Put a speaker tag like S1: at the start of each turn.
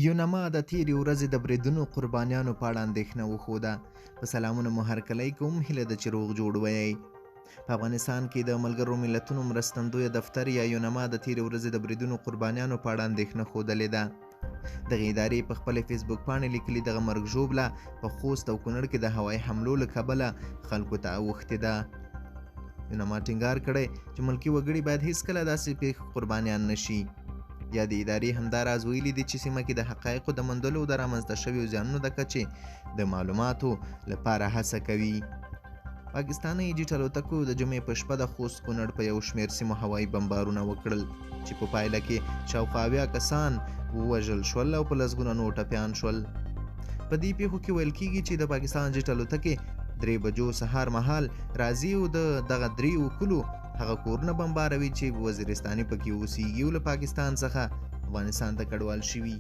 S1: یونما د تېرې ورځې د بریدونو قربانیانو په اړه اندېښنه وښوده. په سلامونو مو هرکلی کوم، هیله ده چې روغ جوړ ویئ. په افغانستان کې د ملګرو ملتونو مرستندوی دفتر یا یونما د تېرې ورځې د بریدونو قربانیانو په اړه اندېښنه ښودلې ده. دغې ادارې په خپلې فیسبوک پاڼې لیکلي، دغه مرګ ژوبله په خوست او کونړ کې د هوایي حملو له کبله خلکو ته اوښتې ده. یونما ټینګار کړی چې ملکي وګړي باید هیڅکله داسې پېښو قربانیان نه شي. یادې ادارې همداراز ویلي دي چې سیمه کې د حقایقو د موندلو او د رامنځته شویو زیانونو د کچې د معلوماتو لپاره هڅه کوي. پاکستاني جیټ الوتکو د جمعې په شپه د خوست کونړ په یو شمېر سیمو هوایي بمبارونه وکړل چې په پایله کې شاوخوا 70 کسان ووژل شول او په لسګونه نور ټپیان شول. په دې پیښو کې ویل کیږي چې د پاکستان جیټ الوتکې 3 بجو سهار مهال راځي او د دغه 3 کلو هغه کورونه بمباروي چې وزیرستاني پکې اوسیږي او له پاکستان څخه افغانستان ته کډوال شوي.